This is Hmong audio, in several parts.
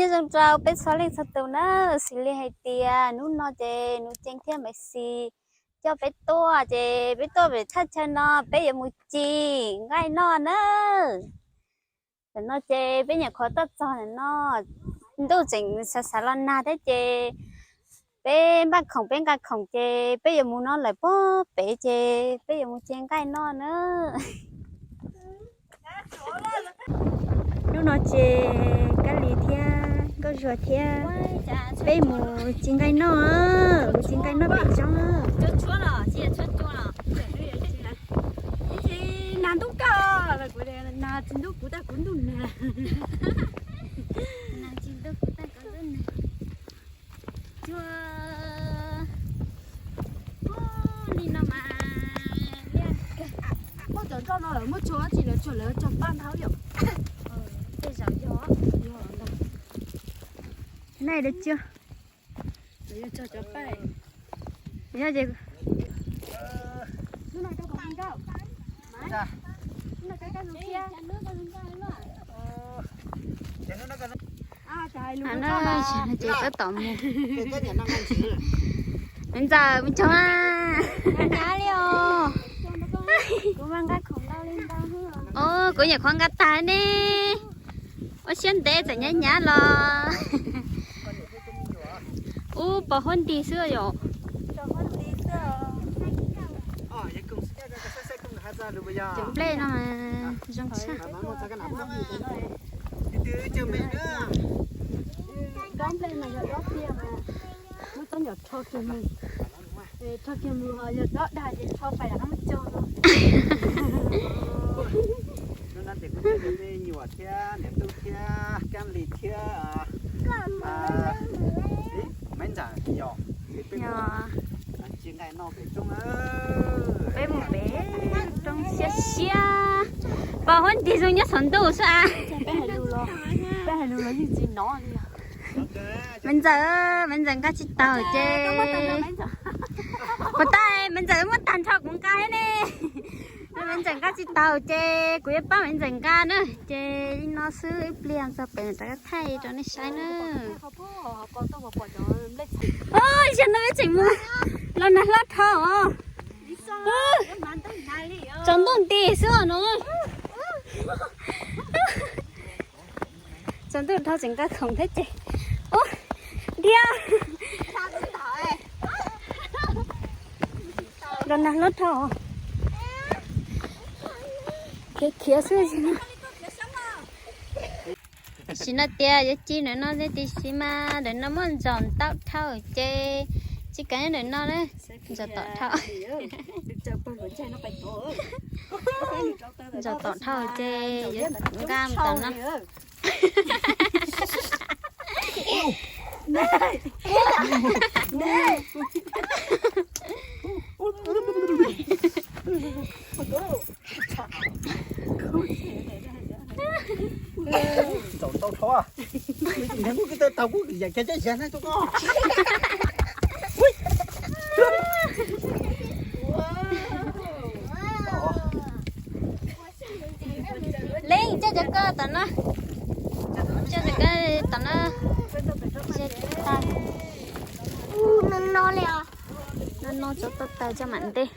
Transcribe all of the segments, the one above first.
Nyob zoo rau peb txhua leej txhua tus na, xws li hais tias hnub no ces Nuv Cees thiab Maiv Xis coj peb tuaj ces peb tuaj pem thaj chaw no peb yuav mus ci nqaij noj na. Tam no ces peb nyuam qhuav tuaj txog ntawm no, ntuj tseem xav xav los nag thiab ces peb npaj khoom peb nqa khoom ces peb yuav mus no lawm pob pem ces peb yuav mus ci nqaij noj na. Hnub no ces Kab Lis thiab Nkauj Zuag thiab peb mus ci nqaij noj, mus ci nqaij noj pem zos. Nag ntuj kawg, nag tsis ntub kuv tag kuv ntuj nag. Nag tsis ntub kuv tag kuv ntuj nag. Cuag li no mas. Muaj cov nroj no lawv muaj tsuag dab tsi lawv tsuag lawv tsuag paj ntau yom. Tej zaum yog, yog ntag. Nai da cia. Lawv yuav tsuag cov paj. Yog ces ces tab tom mus. Me ntxawm mus tsoog a. Os, kuv nyuam qhuav nqa tag ne. Ua siab ntev txawm hnyav hnyav los. Ub, pos huab nti xwb yom. Cov nplej no mas zoo tshaj. Rho kiag mus ho yog dob dag ces rho pais rau qab muab cog no. Hnub no ces kuv coj cov me nyuam thiab niam tub thiab Kab Lis thiab Maiv Ntxawm yog ci nqaij noj pem roob. Peb mus pem roob siab siab. Pos huab nti zoo nyob saum ntuj xwb a. Peb hais lus los yeej tsis hnov li. Maiv Ntxawm, Maiv Ntxawm nqa tsis taus ces, puas tau, Maiv Ntxawm muab tag nrho kuv nqa thiab ne. Maiv Ntxawm nqa tsis taus ces kuv yuav pab Maiv Ntxawm nqa na. Ces li no xwb, ib pliag txog pem rov qab thaij rau nej saib na. Ua, zaum no peb tseem mus los nag hlob dhau os. Tsaus ntuj nti xwb os no. Tsaus ntuj dhau tseem nqa khoom thiab ces, ub, dhia, los nag hlob dhau. Khiav khiav xwb. Tam sim no tias yuav ci ntawm no thiab tiam sis mas ntawm no muaj ntsaum ntau dhau ces tsis kam ntawm no na. Ntsaum tom dhau. Ntsaum tom dhau ces yuav nqa mus tom no. Tsaus ntau dhau, kuv tau kuv yam kiag cab ziag na tus koj. Leej, coj cov koj tom no, coj cov koj tom no. No no li os. No no tso tau taws coj mam ntej.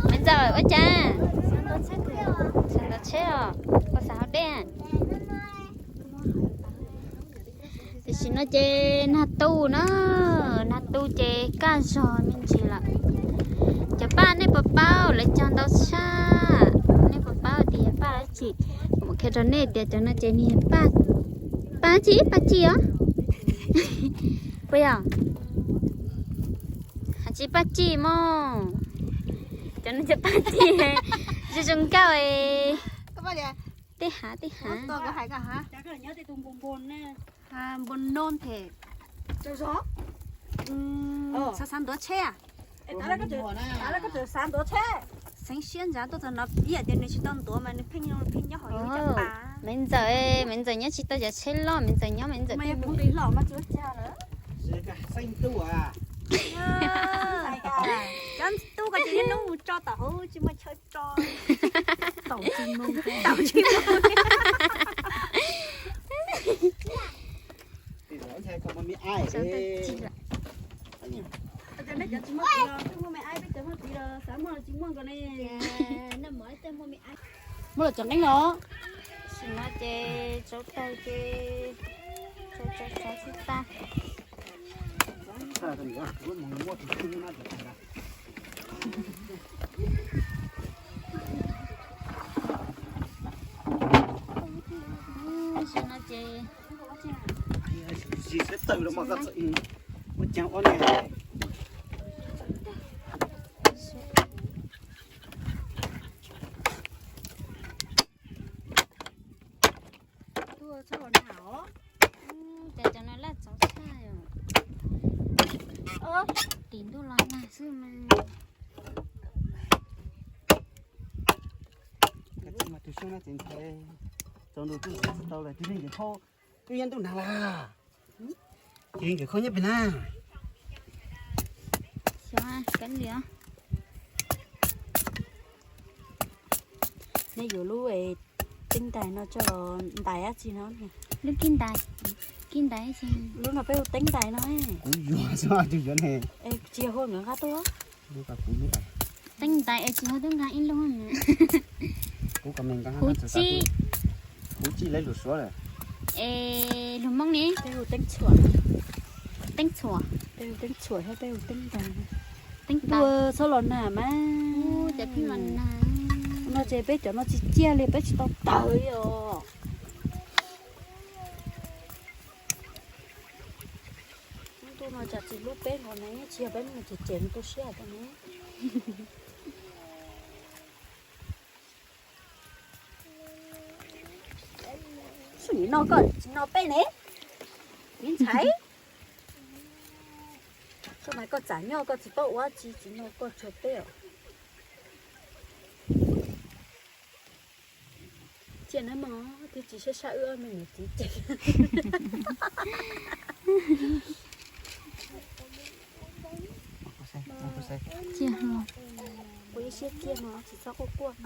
Maiv Ntxawm ua cas? Sawv ntawv tsheb os, koj xav haus dej? Tam sim no ces nag tu na, nag tu ces kaj zog me ntsis lawm. Cov paj nej puas paub lawv cog ntau tshaj? Nej puas paub tias yog paj dab tsi? Kuv mam qhia rau nej tias cov no ces nws yog paj, paj dab tsi? Paj ci os? Puas yog? Hais tsis paj ci mog. Cov no cov paj ci zoo zoo nkauj. Tej hav tej hav. Npua noos them. Xav xav ntuav tsheb. Xeev siab ntsav tuaj txog no ib yam tias nws tsis tau ntuav mas nws pheej pheej nyob hauv yus caj pas. Me ntxawm, me ntxawm nyob tsis tau cov tsheb loj, me ntxawm nyob me ntxawm. Cov tub ko ces niaj hnub mus tso tom hauv tsis muaj chaw tso. Taum tsis mus. Muab los tso nqeeb los. Tam sim no ces tsau taug ces tsau tsau tsau tsis tag. Tam sim no ces Tuaj txhob los nag os. Cas cov no laj txaus tshaj os. Tim ntuj los nag xwb mas. Tus xyoob no ces nthe, tsaus ntuj twb tsis tau lawm, tig leej nkawd khaub, twb yuav ntuj nag lawm. Tig leej nkawd khaub nyob pem na. Xyov, kab li os. Nej yuav lub teeb ntais no coj los ntais dab tsi no? Lub kib ntais, kib ntais. Lub no peb hu teeb ntais no. Kuv yuav xwb, tus yuav ne. Tsis yog hu nkawd nqa tuaj. Teeb ntais es tsis hu tub nqa ib lub. Kuv kom me nqa, huv txij, huv txij lawv lus Suav lawm. Es lus Hmoob ne? Peb hu teeb txhuam. Teeb txhuam. Peb hu teeb txhuam thiab peb hu teeb ntais. Teeb ntais. Txhob los nag mas. Cov pib mas nag. No ces peb cov no tsis ciaj li, peb tsis tau tawg li os. Ntuj no cas tsis hlub peb nkaus ne, tsis yog peb mus cem cem nws tu siab tau ne. Sim no koj tsis no peb ne, me ntxhais. Koj mas koj txawm nyob koj tsis paub ua tsi, tsis no koj tshuav peb os. Cia na mog, twb tsis saib saib wb ob me niam txiv ces. Cia, ua ib siab cia no tsis txhob quaj quaj.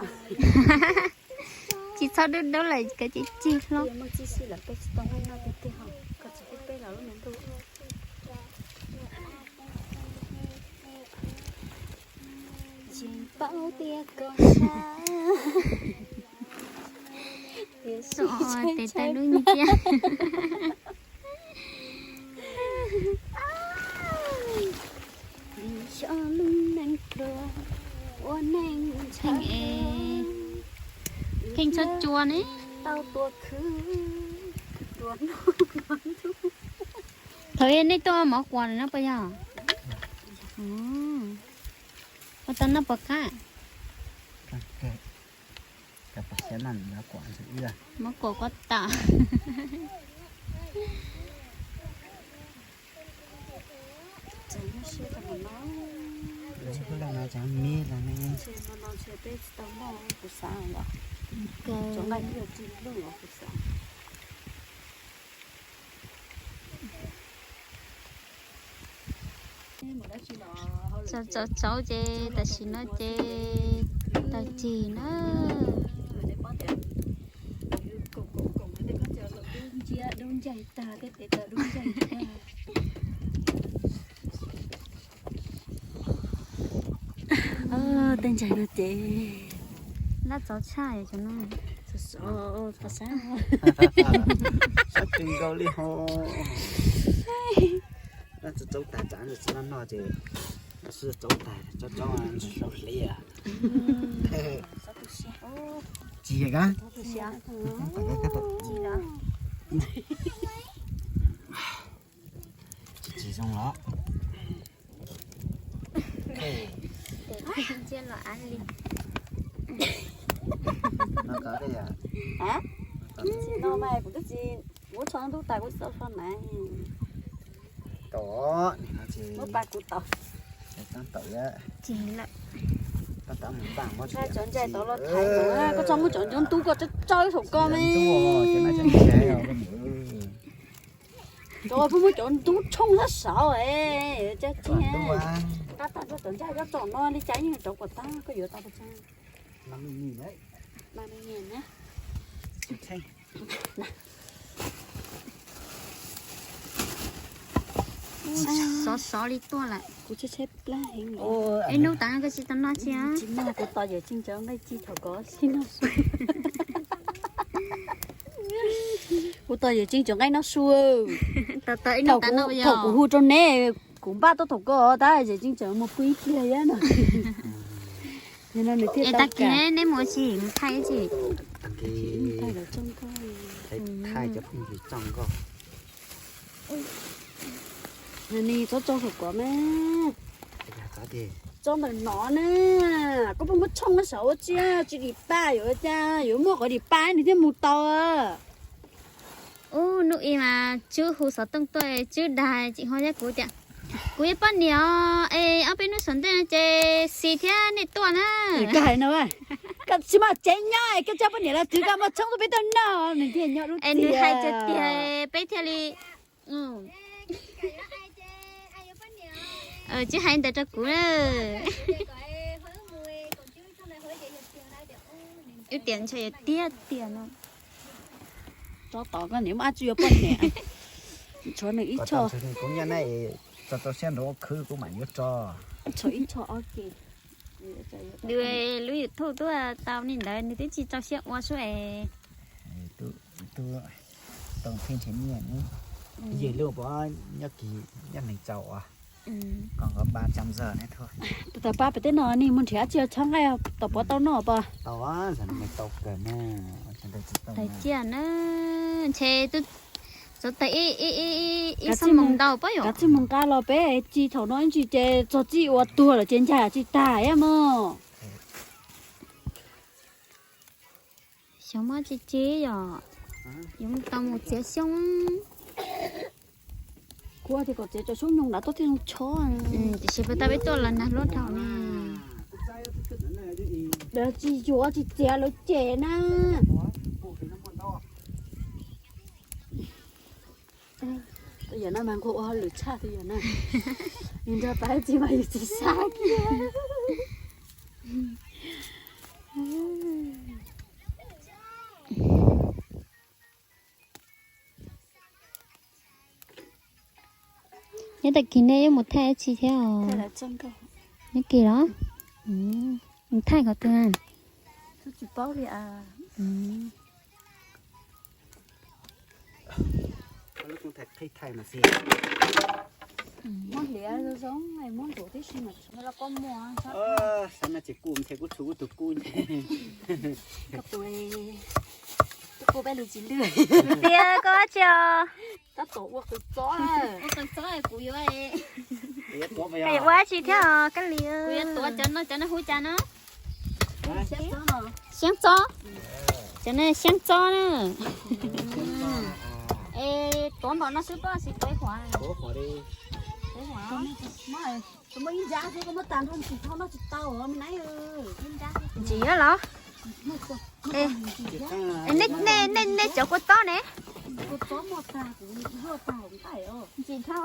Tsis txhob dub dub lawm koj ces cig hlo. Muaj txij sij lawm peb tsis tau noj tiag tiag, koj tsis pub peb los lub me ntuj. Tsis paub tias koj sab, tias tes taw dub ntiab. Xyov lub neej pluag ua neej ntshai, pheej txhob cua ne. Tau tua khwv, tua noj tua ntub. Thaum nej tuaj mov kuam no puas yog? Ua tau noj puas qab? Mov kuam kuab tam. Txaus txaus ces tam sim no ces tag kis na. Tej ntsaig no ces laj txaus tshaj cov no. Sab twg nkaus li ho. Laj txaus tag tsam tsis no no ces sib txaus tag tsob tsob ntsis hlauv hliv. Tsis yog kab. Tsis tsis zoo los. Ntsia los av li. No mas kuv twb tsis, kuv tso ntub tas kuv tsis tau so na. Tau, muab pab kuv tau. Tau lawm. Cov ntsaig tod los thaiv mas koj txhob muab cov ntsuab ntub koj tso ib saum koj me. Cov pheej muab cov ntub tshooj sab saud es, cov ntsaig cov txom no li cas yeej rauv kom tag koj yuav tau. Sov sov li tuaj lawm. Kuv tshaib tshaib plab heev. Ib hnub tas koj tsis tau noj tsi? Tsis noj, kuv tos yawm Tseej Tsawv nqaij ci thaum kov xwb no. Kuv tos yawm Tseej Tsawv nqaij no su. Thaum kuv hu rau neb, kuv npaj tuaj thaum koj tab yawm Tseej Tsawv mus pw ib pliag thiab no. Es tag kis neb mus tsis thaij tsi? Thaij cov phooj ywg txog nkauj. Nws txhob tso saum kov na. Tso ntawm no na. Koj pheej muab tshooj saud ua tsi, tsis dim pa yuav cas yuav muaj qhov dim pa nws thiaj mus tau. Ub, hnub ib mas Tswb hu xov tooj tuaj, Tswb dag tsis ho thiab kuv tias, kuv yuav poj niam os, es ob peb hnub saum ntej no ces Xis thiab nej tuaj na. Koj hais no, koj tsis muaj tsev nyob es koj coj poj niam los twv koj muaj tshoob tuaj peb tuaj noj, nws thiaj nyob dub txiag. Es nws hais tiag tiag peb thiaj li, Tswb hais ntawd rau kuv na. Wb tias ntshe yog tiag tiag no. Tso tod koj niam muaj dab tsi yuav poj niam. Tshuav nws ib tsho. Kuv nyob na, tso rau siab nrov khwv kuv mam yuav tso. Tshuav ib tsho ob ke. Nws lub YouTube tuaj tau li ntawd nws twb tsis rau siab ua xwb es. Tau thiaj nrhiav nyiaj ne. Yog lub pov nyob kis nyob neeg tsaus as. Còn có ba trăm giờ nữa thôi. Tau pab pem teb no nej mus nrhiav tsi tshab nqaij tom pov tau noj pov. Tau, tau kawg na. Tais ciaj na, ntshe txov tais ib ib ib ib xab moos ntau pob yom. Kav tsij mus nqa los peb ci thaum no ib ntsis ces txog txij ua tuag lawm ces ncaig tsis tag thiab mog. Xyov muab tsi tsi yom. Yuav tau mus txiav xyoob. Kuv tias kom txiav cov xyoob nyoos nrad tuaj thiaj zoo chob. Tiam sis peb tau peb tuaj los nag hlob dhau ne. Tsis yuav tsis txiav lawv cem na. Tus yawm no mas nquag ua hauj lwm tshaj tus yawm na. Nws nrog pab txiv mas yus tsis sab kiag. Nyob tag kis nej yuav mus thaij tsi thiab os? Nyob kis los? Mus thaij qhov twg? Muab hliav zoo zoo, muab ntsuav tib si mas. Xav no ces kuj ntshe kuj tshuav kuv tus kub ntshe. Koj tus, koj kub peb li tsis lwj. Tias koj ua dab tsi os? Tab tom ua qws txob. Ua qws txob kuv yuav, koj yuav ua dab tsi thiab os Kab Lis? Kuv yuav tuav cov no, cov no hu cas no? Xyaab txob. Cov no xyaab txob na. Es tuav npaum no xwb pob, tsis tuav ib qho? Ntsim los? Nej cov kua txob ne? Ntsim dhau.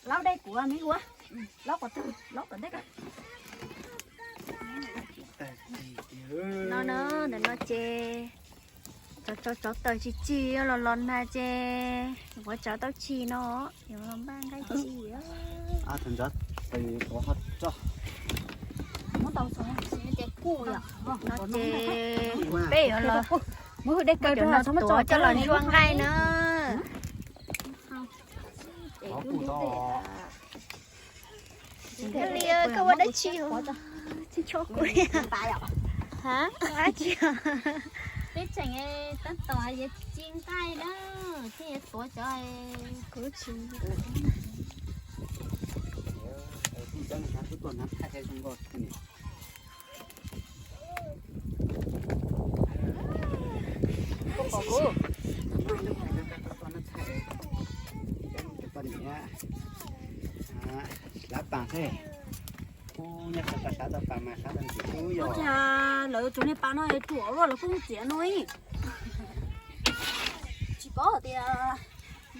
Laub dej kuv me ua, laub kom tag, laub kom dej. No no, ntawm no ces tsov, tsov taws tsis tsim los los nag ces ua tsov tau tsim no, yuav npaj nqaij tsim. No ces peb yuav los tuav coj los zuaj nqaij na. Koj ua dab tsi? Tsis chob kuv li. Ha? Ua dab tsi? Peb tseem tab tom yuav ci nqaij na, thiaj yuav tuav cov kuv tsis. Ub, nyob qhov tau sab tau pas mas sab tau ntxiv ub yog. Ua cas lawv tsuas niag pas no ruam luaj lawv kuj txiav no ib. Tsis paub tias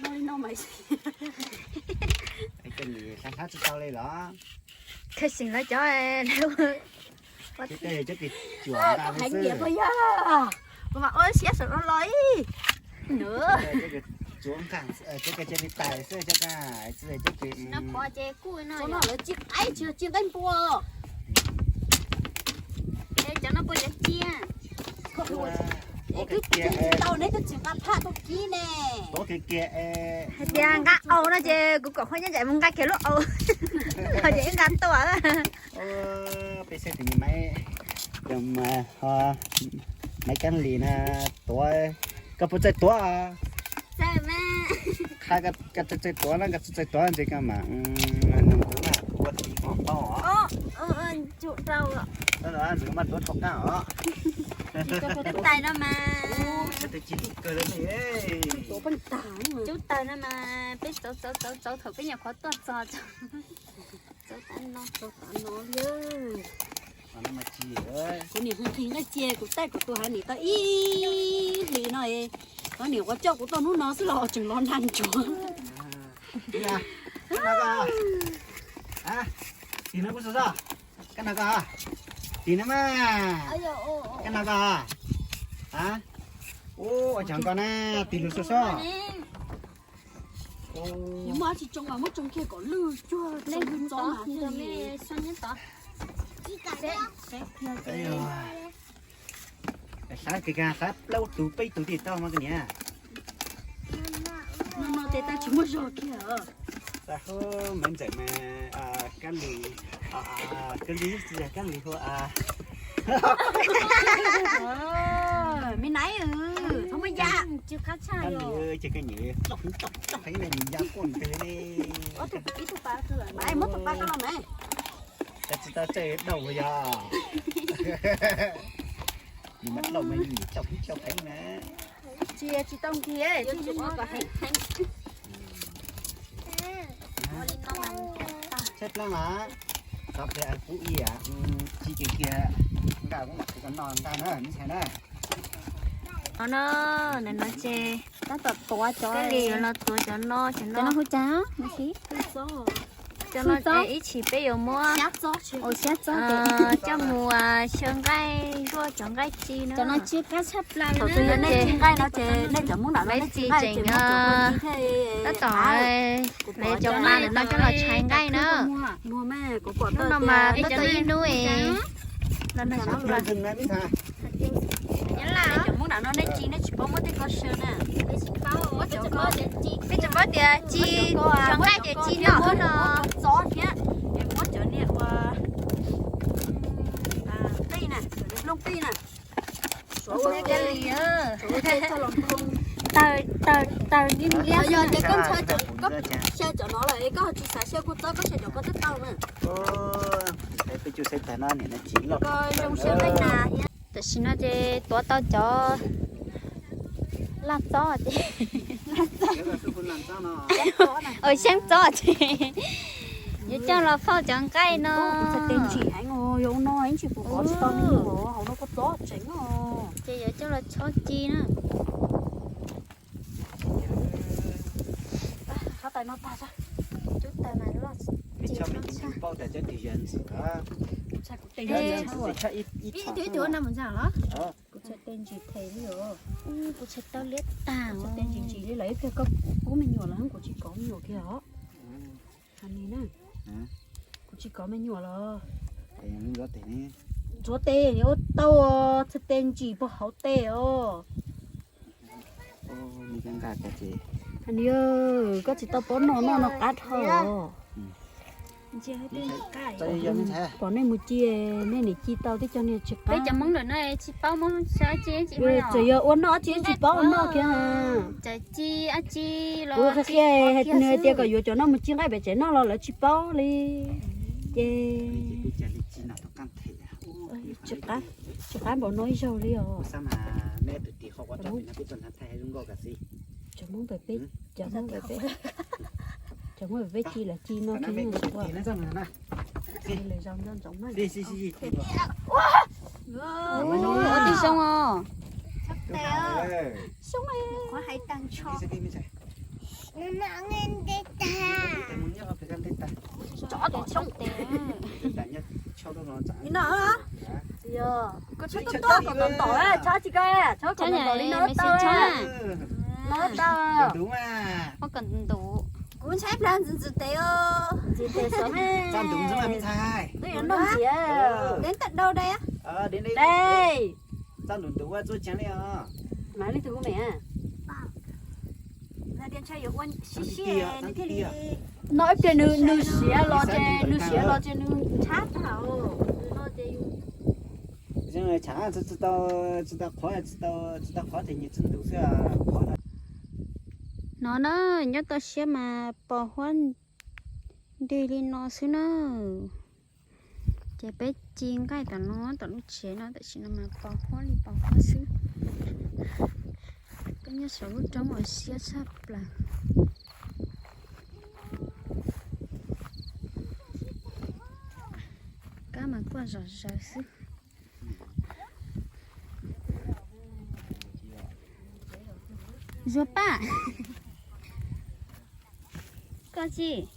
no li no mas. Hlab hlab tsis tau li los? Khaws sim lawv cov. Heev nyiam puas yog? Kuv mam ua siab saum no los ib. Nws. Cov kws cia li tais xwb cov kws. Cov no lawv cia qaib tsis cia nqaij npua. Cov no puas yog cia? Twb cia tsis tau neb twb tsis nqa phaj tuaj kib ne. Hais tias nqa aus no ces kuv kom Huab Nyab Ncaim mus nqa kiag lub aus no ces wb nqa tuaj. Peb saib tus niag maiv, maiv Kab Lis na, tuav, koj puas txawj tuav? Qha koj txawj txawj tuav na, koj txawj txawj tuav ntsis koj mam nug kuv na, kuv ua txiv kuv paub os. Ntxim mas tuav dhau qab os. Tais no mas. Tus ci lub kawg li ne. Cub taws no mas peb txauv txauv txauv txauv thaum peb nyuam qhuav tuaj txog. Txauv tav no, txauv tav no li. Kuv niam hu nqi nqaij cia kuv taij kuv tus haiv niam tau ib hlis no es, koj niam ua coj kuv tuaj hnub no xwb los tseem los nag ntsug. Tig no kuj soj soj, kab no koj, tig no mas, kab no koj, ua cov koj na, tig lus soj soj. Yog muaj dab tsi tsoo mas muab tsoo kiag kom lwj cuag tsoo lwj txob mas thiaj li. Hlab kag kag hlab plaub tus peb tus thiaj tau mas koj niam. No no tes tau tsis muaj zog kiag. Tau hub Maiv Ntxawm mas, Kab Lis, Kab Lis tsis yog Kab Lis hu. Me naiv, thov muaj yam. Kab Lis ces koj nyiam toj toj heev na, nyiam ya koj ntag li. Muab tus pa ko los mas. Koj tsis tau txawj dauj yog. Nws mas lauj mas yus nyiam coj heev coj heev na. Tsis, tsis tau nkig. Tshaib plab mas, xav pliag kuv ib, tsis kiag kiag, nqa kuv mam kuv kom no nqa na me ntxhais na. No, no ces tab tom tuav cov li los tuav cov no, cov no hu cas? Cov no ib chim peb yuav muab ua siab txob coj mus xyaw nqaij zuaj cov nqaij ci no. Cov no ci qab tshaj plaws. Thaum twg yog nej ci nqaij no ces nej cov Hmoob nram no nej ci nqaij ces muab cov no ci thiaj tab tom lawv cov pa ntawm no coj los tshaiv nqaij na. Hnub no mas ib cov ib hnub es los nag tshaj plaws. Cov Hmoob nram no nej ci nej tsis paub muab tej ko saw na. Peb tseem paub tias ci cov nqaij ces ci noj no. Txob thiab muab cov niag ua qij na, looj qij na. Taws, taws, taws li liab. Yog tias koj ntshai, koj xyaw cov no lawm es koj ho tsis xav xyaw kuj txob, koj xyaw cov ko twb tau na. Ko zoo siab nqaij nas thiab. Tam sim no ces tuav tau cov laj txob ces, xyaab txob ces yuav coj los fauj cov nqaij no. Kuv txhais tes ntsim heev, yog ua no ib ntsis kuv kov tsis tau me nyuam hauv no koj txob tseev no. Ces yuav coj los chob ci na. Qhov tais no tag, cub taws mas loj. Paub tas cov twg yog ntxim. Kuv txhais tes ntsim, ib tug ib tug ua no mus ntag los? Kuv txhais tes ntsim them li os. Kuv txhais tau liab tag, txhais tes ntsim ntsim li lawm ib pliag koj pub me nyuam los kuv tsis kov me nyuam kiag os. Hais li na, kuv tsis kov me nyuam los. Ntxuav tes, ua tau txhais tes ntsim puag hauv tes os. Hais li, koj tsis tau paub noj, noj no qab dhau os. Pom nej mus ci, nej nim ci tau tib co niag tsis qab. Peb cov Hmoob ntawm no tsis paub Hmoob ci, tseem yog ua noj dab tsi tsis paub ua noj kiag. Txawm ci dab tsi los kuv qhia hais tias kom yuav cov no mus ci nqaij pem tsev noj los lawv tsis paub li. Ces tsis qab, tsis qab npaum no ib zaug li os. Cov Hmoob pem peb, cov Hmoob pem peb, Muab veb ci lawm ci no ci ua. Ua tib zoo os. Xyoob. Tsov tom xyoob. Li no. Koj tshob toj toj kom tom tom, tshob tsis koj, tshob kom tom tom li no tau. No tau. Muab kom ntuv. Kuv ntshai plag ntxim ntxim tes os. Ntxim tes xov me. Txaj ntuv ntxim me ntxhais. Twb yuav noj ntxiv. Deb tawm dau dai. Dai. Txaj ntuv ntuv ua txuj ceev li os. Mas leej twg hu me? Ntshai yuav ua sib sib nws thiaj li. No ib pliag nws siav los ces, nws siav los ces nws ntshab tag. Tsis tau, tsis tau qhuav, tsis tau qhuav ces nyias txaj ntuv xwb qhuav. No na, nyob toj siab mas pos huab nrig li no xwb na. Ces peb ci nqaij tom no tom lub tsev no, tam sim no mas pos huab li pos huab xwb. Peb nyob saum lub roob uas siab tshaj plaws. Kab mas kuaj zom zaws xwb. Zuag Paj, koj tsis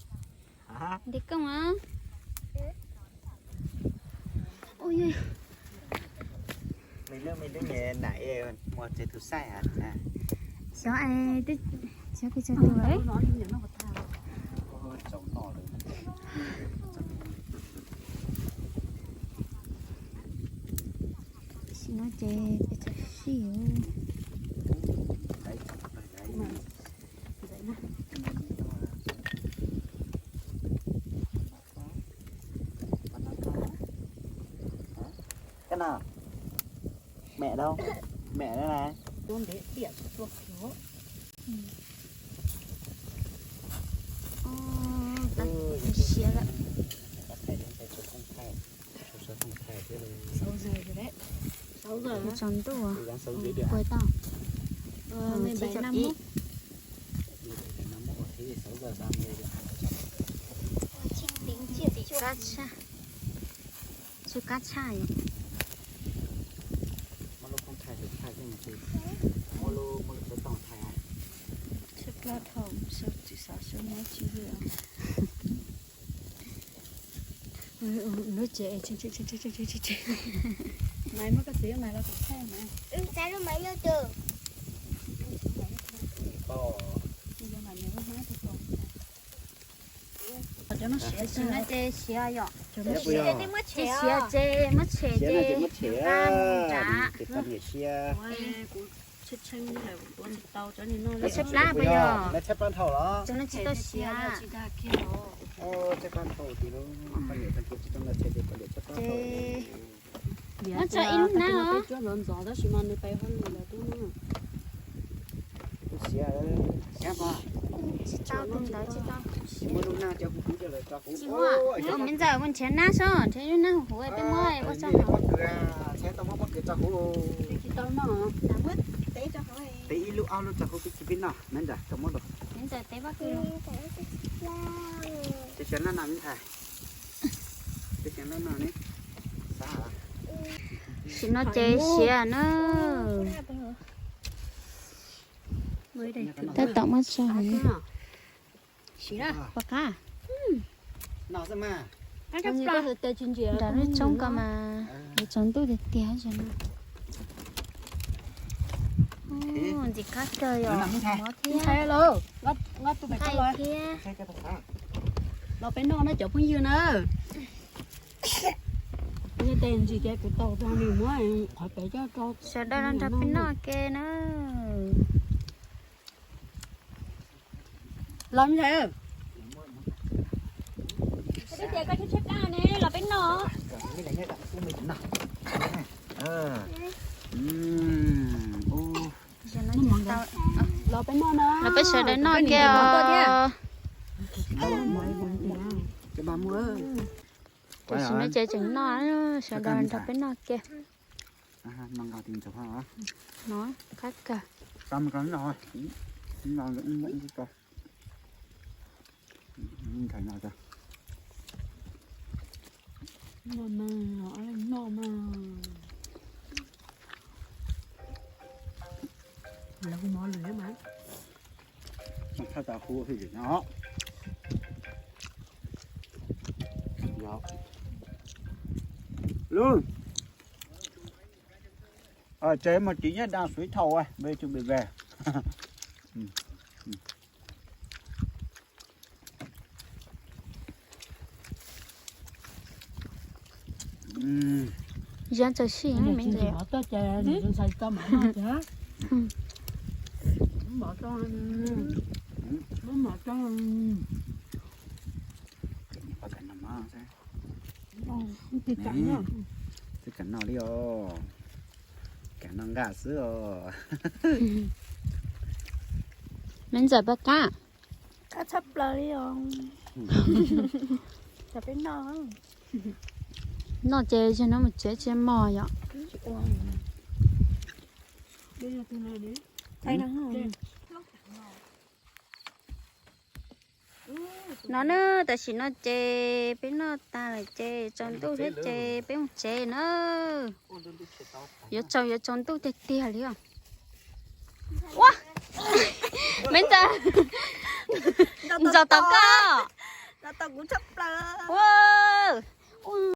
nti kooj a? Xyov es, xyov pes tsawg tus lawm. Tam sim no ces pes tsawg sij. Koj na, mẹ đâu? Mẹ đó này. Siav lawm. Tsaus ntuj, kuv tau. Ib. Kab tshaj. Tsw kab tshaj yom. Lub tsev, Maiv muab koj txiv Maiv los kuv thaij mas. Cov no siav, siav ces siav yom. Siav ces muab tshem ces nqa mus nram. Kuv tshee tshee lawm, ua tsis tau cov no. Lawv tshaib plab pas yog? Cov no tsis tau siav. Ces muab tso ib lub hnab os. Tsis tau tus ntawd tsis tau. Tsis muaj. Me ntxawm mus nrhiav nab sob, nrhiav lub hnab huv huv peb muab ua tso. Teb ib lub ob lub tso huv peb tsis peb noj, me ntxawm tau muab los. Me ntxawm teb pob kws. Siav no no me ntxhais. Tam sim no ces siav na. Tab tom muab tso. Puas qab? Nram lub tsob ko mas yuav tsaus ntuj tiag tiag zaum no. Ntxim qab kawg yom, mov thiab nqaij thiab. Los peb noj na cov phooj ywg na. Yog tes ntsis ces kuv tau rau nws muab qhov pem coj rau. Sawv daws los nrog peb noj ke na. Los ntag. Koj tias koj tshaib plab ne, los peb noj. Los peb noj na. Los peb sawv daws noj ke os. Tam sim no ces tseem noj, sawv daws nrog peb noj ke. No qab kawg. Noj mas, noj mas. Lawv hu mov lwm mas. Txhob tau hu hwj lwm no. Lub. Ờ, trời ơi, mà chị nhớ đang sủi thầu à, về chuẩn bị về. Ntxim txawj sij, mov txob ces ntxim txawj mov noj thiab. Mov txob, mov txob. Twb kam noj li os. Kam noj nqaj xwb os. Me ntxawm pab qab. Qab tshaj plaws li os. Cov peb noj. Noj ces yog no mus tsev tsis mos yom. No na, tam sim no ces peb noj tas lawm ces tsaus ntuj thiab ces peb mus tsev na. Yuav tsaus, yuav tsaus ntuj tiag tiag li os. Ua, me ntxawm, ntxawm tau koj. Ua, ua,